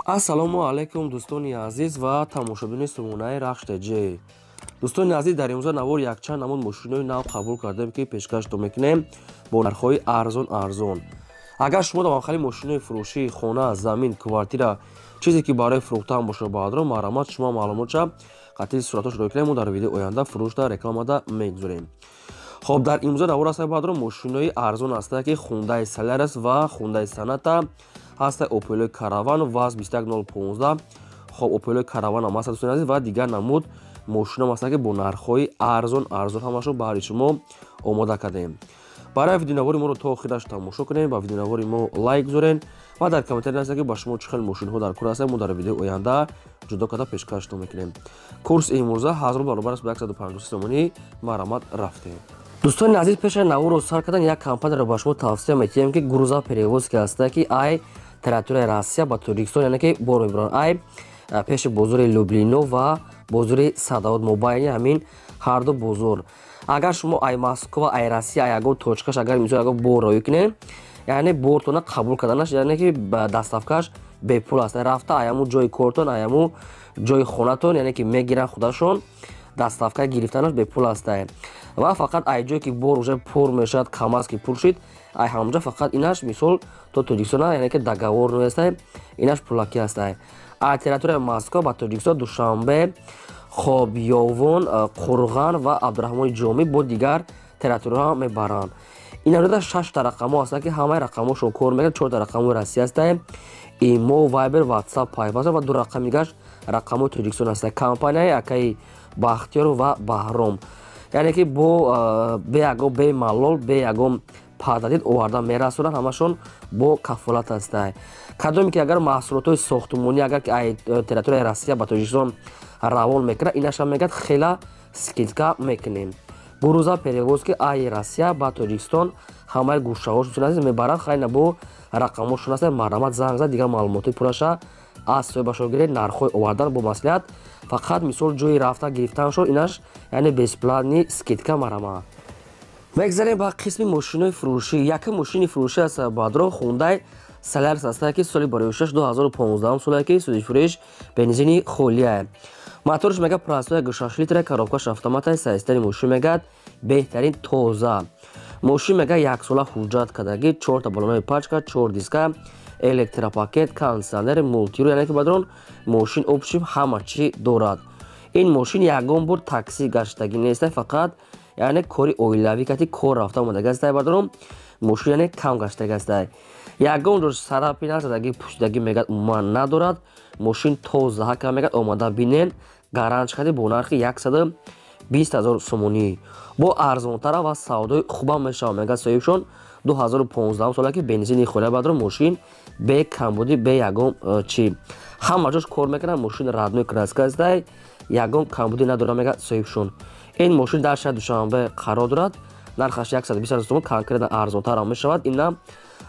Ассалому алайкум, дӯстони азиз ва тамошобинони сомонаи Рахш ТЖ. Дӯстони азиз, дар имрӯза навор якчанд намуд мошинои нав қабул кардем, ки пешкаштон мекунем бо нархҳои арзон арзон. Агар шумо дар махали мошинои фурӯшии хона, замин, квартира, чизе ки барои фурӯхтан бошад, баъдро марҳамат, шумо маълумотша қатъи суратҳош роӣ кунем, мо дар видеои оянда фурӯшда рекламада мегузорем. Хоб, дар имрӯза навор аста, баъдро мошинои арзон аста, ки Хундай Солярис ва Хундай Соната ҳаста, Опелои Караван, ВАЗ 21015. Хоб, Опелои Караван ҳам ҳаста, дӯстони азиз, ва дигар намуд мошино ҳаста, ки бо нархҳои арзон арзон ҳамашро баҳри шумо омода кардем. Барои видеонавори моро то охираш тамошо кунем, ба видеонавори мо лайк гузорен ва дар комментарий нависед, ки ба шумо чӣ хел мошинҳо дар кор ҳастанд, мо дар видеои оянда ҷудо карда пешкаштон мекунем. Курс имрӯза 1000 рубл баробар аст ба 153 сомонӣ. Марҳамат, рафтем. Дӯстони азиз, пеши наворро сар кардан як компанияро ба шумо тавсия метиҳем, ки Грузоперевозки ҳаста, ки ай территорияи Россия ба Тоҷикистон, яъне ки бор мебаранд, ай пеши бозори Люблино ва бозори Садовод, мобайни ҳамин ҳарду бозор. Агар шумо ай Москва, ай Россия, ай ягон точкаш, агар мисол ягон бор роӣ кунем, яъне бортона қабул карданаш, яъне ки доставкаш бепул аст. Рафта аяму ҷои кортон, аяму ҷои хонатон, яъне ки мегиранд худашон, доставка гирифтанаш бепул аст. Ва фақат ай ҷое ки бор уже пур мешавад, КамАЗ ки пур шид, ай ҳамонҷа фақат инаш мисол то Тоҷикистона, яъне ки договор неста, инаш пулакӣ аст. Ай территорияи Москва ба Тоҷикистон Душанбе, хоб, Ёвон, Қурған ва Абдураҳмони Ҷомӣ, бо дигар территорияҳо мебаранд. Ин амрида шашта рақамҳо ҳастанд, ки ҳамаи рақамҳошон кор мекунад. Чорта рақамҳои Россия ҳастанд, имо, Вайбер, Ватсап пайваст, ва ду рақами дигаш рақамҳои Тоҷикистон ҳастанд. Компанияи акаи Бахтиёр ва Баҳром, яъне ки бо бе ягон бемалол, бе ягон пададид оварда мерасонанд, ҳамашон бо кафолат ҳастанд. Кадоме ки агар маҳсулотҳои сохтмонӣ, агар ки ай территорияи Россия ба Тоҷикистон равон мекунад, инашам мегӯяд, хела скидка мекунем. Грузоперевозки ай Россия ба Тоҷикистон ҳамаи гӯшаҳош мебаранд. Хайна бо рақамҳошон ҳастанд, марҳамат, занг зад, дигар маълумотҳои пурраша аз соҳибашон гиред. Нархҳои овардан бо маслиҳат, фақат мисол ҷои рафта гирифтаншон инаш, яъне бесплатный скидка. Марҳамат, мегзарем ба қисми мошинои фурӯшӣ. Якум мошини фурӯшӣ аст, баъдро Хундай Солярис аста, ки соли барои 2015 соле, ки судифурӯш, бензини холия. Моторш мега простой, 6 литра, коробкаш автомата. Состояни мошин мегӯяд беҳтарин, тоза. Мошин мега яксола ҳуҷҷат кардагӣ, чорта балонаи пачка, чор диска, электропакет, кондитсионер, мультируль, яъне ки бадрон мошин общем ҳама чӣ дорад. Ин мошин ягон бор такси гаштагӣ неста, фақат яъне кори оилавӣ кати кор рафта омадаги аста. Бадрон мошин яъне кам гаштаги аста, ягон ҷо сарапи назадагӣ, пӯшидагӣ мегӯяд умуман надорад. Мошин тоза ҳака мегӯяд, омада бинен, гаранч кади бо нархи 120 000 сомонӣ, бо арзонтара ва савдои хубам мешавад, мегӯяд соҳибшон. 2015 сола, ки бензини холия. Баъдро мошин бе камбудӣ, бе ягон чӣ, ҳама ҷош кор мекунад. Мошин родной краска астай, ягон камбудӣ надорад, мегӯяд соҳибшон. Ин мошин дар шаҳри Душанбе қарор дорад, нархаш 120 000 сомон, конкретно арзонтарам мешавад. Инам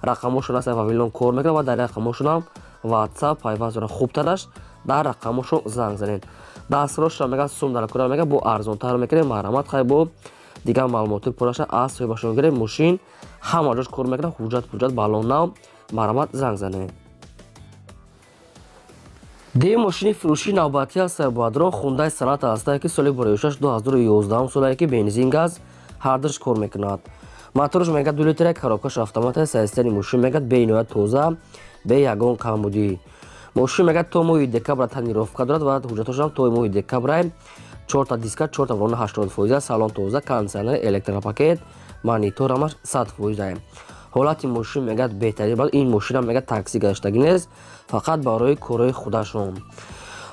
рақамҳошон аст, Вавилон кор мекунад ва дар рақамҳошонам Ватсап пайваст дорад. Хубтараш дар рақамҳошон занг занед. Дастросша мегӯяд сум дар кора, мегӯяд бо арзонтар мекунем. Марҳамат, хай бо дигар маълумотҳои пурраша аз соҳибашон гиред. Мошин ҳама ҷош кор мекунад, ҳуҷҷат пуҷҷат балон нав. Марҳамат, занг занед. Дигар мошини фурӯшии навбатӣ аст, бадрон Хундай Соната ҳаста, ки соли бароишаш 2011 солае, ки бензин, газ ҳардуш кор мекунад. Моторш мегӯяд 2 литра, коробкаш автомата. Состояни мошин мегӯяд бениҳоят тоза, бе ягон камбудӣ. Мошин мегӯяд то моҳи декабра тонировка дорад ва ҳуҷҷатҳошам то моҳи декабра. Чорта диска, чорта балона 80%, салон тоза, кондитсионер, электропакет, монитор ҳамаш 100%. Ҳолати мошин мегӯяд беҳтарин. Ин мошинам мегӯяд такси гаштагӣ нест, фақат барои корҳои худашон.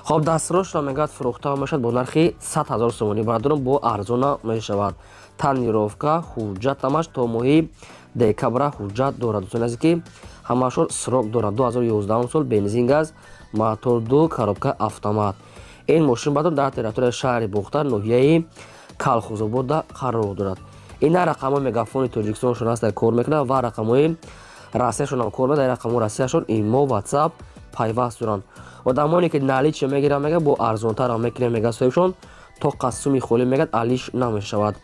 Хоб, дастрошро мегӯяд фурӯхта мешавад бо нархи 100 000 сомонӣ. Бардорам, бо арзона мешавад. Тонировка, ҳуҷҷат ҳамаш то моҳи декабра ҳуҷҷат дорад. Дӯстони азиз, ки ҳамашон срок дорад. 2011 сол, бензин, газ, мотор ду, коробка автомат. Ин мошин баъдон дар территорияи шаҳри Бохтар, ноҳияи Калхозобода қарор дорад. Ина рақамҳои Мегафони Тоҷикистоншон ҳаста, кор мекунад, ва рақамҳои Россияшонам кор мекунад. Дар рақамҳои Россияшон имо, Ватсап пайваст доранд. Одамоне ки наличие мегиранд, мегӯяд бо арзонтарам мекунем, мегӯяд соҳибшон. То қасуми холӣ мегӯяд алиш намешавад.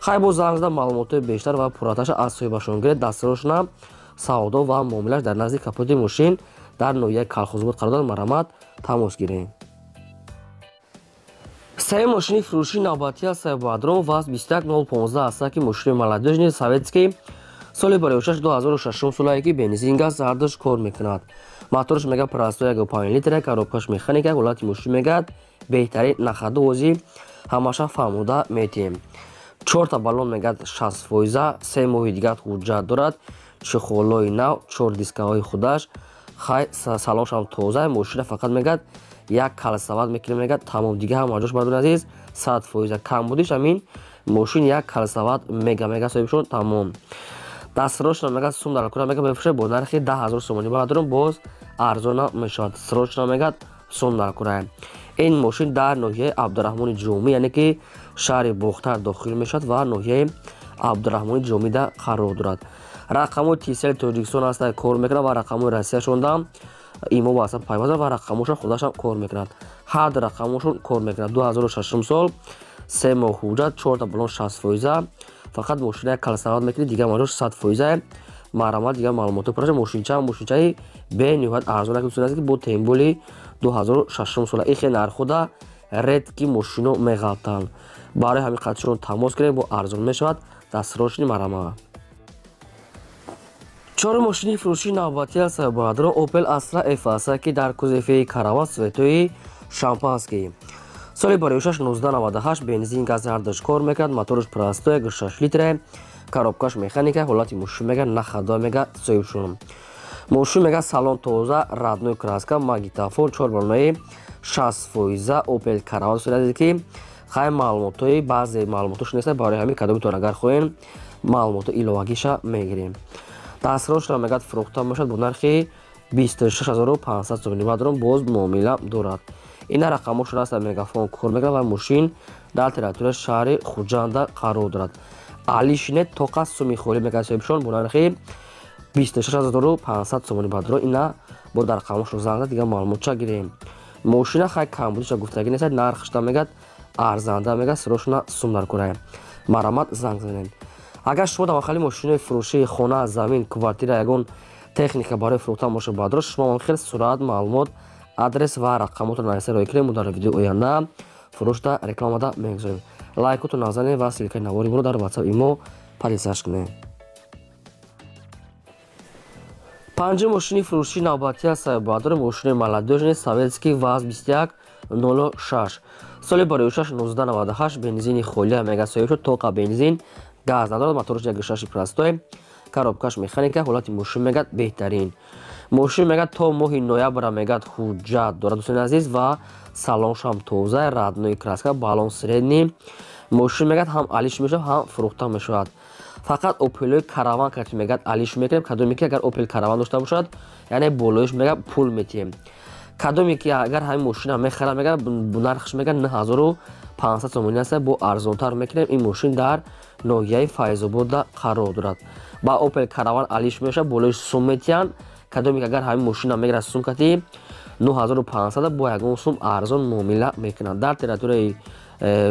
Хай, бо занг зада маълумотҳои бештар ва пурраташа аз соҳибашон гиред. Дастрошна савдо ва муомилаш дар назди капоти мошин Дар ноҳияи Калхозобод қарор дорад, марҳамат тамос гирем. Сеюм мошини фурӯшии навбатӣ аст Бадрон ВАЗ 21015 аст, ки мошини молодёжный советский соли барояшаш 2006 солае, ки бензин газ ҳардуш кор мекунад. Моторш мега простой 1,5 литра, коробкаш механика, ҳолати мошин мегӯяд беҳтарин, на ходу озӣ ҳамаша фаҳмода метиҳем. Чорта баллон мегӯяд 60%, 3 моҳи дигар ҳуҷҷат дорад, чехолои нав, чор дискаҳои худаш, хай салоншам тоза. Мошина фақат мегӯяд як колесовать мекунем, мегӯяд тамом, дига ҳама ҷош, бардони азиз, 100%. Камбудиш ҳамин мошин як колесовать мега соҳибшон, тамом. Дастрошна мегӯяд сум дар кура, мега мефурӯшад бо нархи 10 000 сомонӣ, бардорум, боз арзона мешавад. Срочно мегӯяд сум дар кура. Ин мошин дар ноҳияи Абдураҳмони Ҷомӣ, яъне ки шаҳри Бохтар дохил мешавад ва ноҳияи Абдураҳмони Ҷомида қарор дорад. Рақамҳои Тисели Тоҷикистон аста, кор мекунад ва рақамҳои Россияшонда имо ба пайваст ва рақамҳошон худашам кор мекунад, ҳар ду рақамҳошон кор мекунад. 2006 сол, 3 моҳ ҳуҷҷат, чорта баллон 60%, фақат мошина як колесовать мекунед, дигар маҷош 100%. Марҳамат, дигар маълумотҳо пураша. Мошинча мошинчаи бениҳоят арзон аст, ки бо тем более 2006 сола ихе нархуда редки мошино меғалтанд. Барои ҳамин қатишон тамос кунед, бо арзон мешавад. Дастрочный марҳамат. Чорум мошини фурӯшии навбатӣ аст баъдро Opel Astra F аст, ки дар кузови Караван, цветои шампанский, соли барояшаш 1998, бензин газ ҳардуш кор мекард, моторш простой 6 литре, коробкаш механика, ҳолати мошин мега на ходу мега соҳибшон. Мошин мега салон тоза, родной краска, магнитофон, чор баллонаи 60%, Opel Караван сурат, ки хай маълумотҳои баъзе маълумотош нест. Барои ҳамин кадомитон агар хоҳем, маълумоти иловагиша мегирем. Дастрошро мегӯяд фурӯхта мешавад бо нархи 26 500 сомонӣ, баъдрон боз муомила дорад. Ина рақамҳошон аст, мегафон кор мекунад ва мошин дар территорияи шаҳри Хуҷанда қарор дорад. Алишине тоқа суми холӣ мегӯяд соҳибшон, бо нархи 26 500 сомонӣ. Баъдро ина бо дар рақамҳошон занг зад, дигар маълумотча гирем. Мошина хай камбудиша гуфтагӣ нест, нархшда мегӯяд арзанда, мегӯяд сирошона сум дар кора. Марҳамат, занг занед. Агар шумо дар махали мошинои фурӯшии хона, замин, квартира, ягон техника барои фурӯхтан бошад, баъдро шумо хел сурат, маълумот, адрес ва рақамотро нависа роҳӣ кунед, мо дар видеои оянда фурӯшда рекламада мегузорем. Лайкотро назанед ва ссылкаи навори моро дар WhatsApp, имо поделиться кунед. Панҷум мошини фурӯшии навбатӣ аст баъдро мошини молодёжный советский ВАЗ 2106, соли барояшаш 1998, бензини холия мега соҳиб шуд, тоқа бензин газ надорад, моторш 1,6 простой, коробкаш механика, ҳолати мошин мегӯяд беҳтарин. Мошин мегӯяд то моҳи ноябра мегӯяд ҳуҷҷат дорад, дӯстони азиз, ва салоншам тоза, родной краска, баллон средний. Мошин мегӯяд ҳам алиш мешавад, ҳам фурӯхта мешавад. Фақат Опелои Караван карти мегӯяд алиш мекунем. Кадоме ки агар Опел Караван дошта бошад, яъне болоиш мегӯяд пул метиҳем. Кадоме ки агар ҳамин мошина мехарад, мегӯяд нархш мегӯяд 9500 сомонӣ аст, бо арзонтар мекунем. Ин мошин дар ноҳияи Файзобода қарор дорад. Ба Опел Караван алиш мешавад, болои сум метиҳанд. Кадоме ки агар ҳамин мошина мегирад, сум кати 9500 бо ягон сум арзон муомила мекунанд. Дар территорияи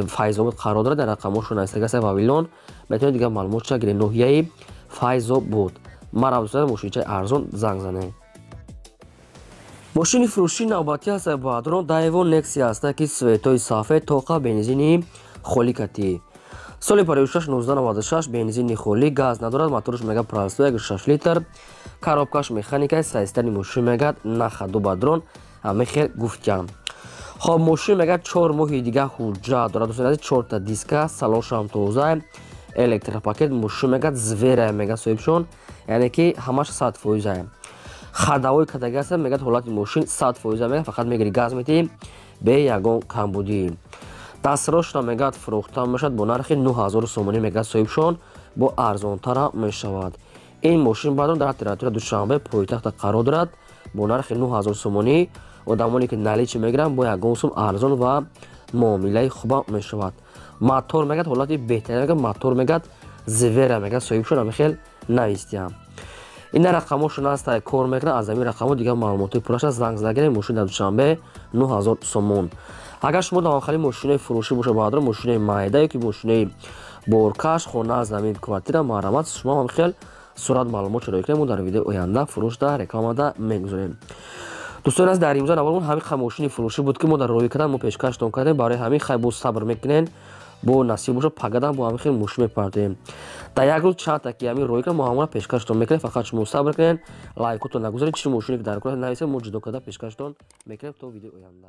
Файзобод қарор дорад. Дар рақамҳошон навистагааст, Вавилон, метавонед дигар маълумотша гиред. Ноҳияи Файзобод, марҳамат, мошинчаи арзон, занг занед. Мошини фурӯшии навбатӣ аст баъдрон Daewoo Nexia аст, ки цветои сафед, тоқа бензини холӣ катӣ, соли 56 1996, бензини холӣ, газ надорад, моторш мега простой 6 литр, коробкаш механика, состояние мошин мегӯяд на ходу, бадрон ҳамин хел гуфтям. Хоб, мошин мегӯяд 4 моҳи дига ҳуҷҷат дорад, дӯстони азиз, чорта диска, салоншам тоза, электропакет. Мошин мегӯяд зверая мегӯяд соҳибшон, яъне ки ҳамаш 100%. Ходовой кадаги аст, мегӯяд ҳолати мошин 100%, мегӯяд фақат мегири, газ метиҳӣ, бе ягон камбудӣ. Дастрошна мегӯяд фурӯхта мешавад бо нархи 9000 сомонӣ, мегӯяд соҳибшон, бо арзонтара мешавад. Ин мошин баъдон дар территория Душанбе пойтахта қарор дорад. Бо нархи 9000 сомонӣ одамоне ки наличный мегиранд, бо ягон сум арзон ва муомилаи хуба мешавад. Мотор мегӯяд ҳолати беҳтарин, мегӯяд мотор мегӯяд зверя, мегӯяд соҳибшон, ҳамин хел навистиям. Ина рақамҳошон аст, кор мекунад. Аз ҳамин рақамҳо дигар маълумотҳои пурраша занг зада. Мошин дар Душанбе, 9000 сомон. Агар шумо дар махали мошинои фурӯшӣ бошад, баъдро мошинои майда ё ки мошинои боркаш, хона, замин, квартира, марҳамат, шумо ҳам хел Сурат, маълумот шуроӣ кунем, мо дар видеои оянда фурӯшда, рекламада мегузорем. Дӯстони аз, дар имрӯза навормон ҳамин қа мошини фурӯшӣ буд, ки мо дар роҳӣ кардан, мо пешкаштон кардем. Барои ҳамин хай боз сабр мекунен, бо насиб боша, пагадам бо ҳамин хел мошин мепартоем. Дар як рӯз чандта ки ҳамин роҳӣ кардем, мо ҳамона пешкаштон мекунем. Фақат шумо сабр кунен, лайкотон нагузоред. Чӣ мошине ки дар кор, нависед, мо ҷудо карда пешкаштон мекунем. То видеои оянда.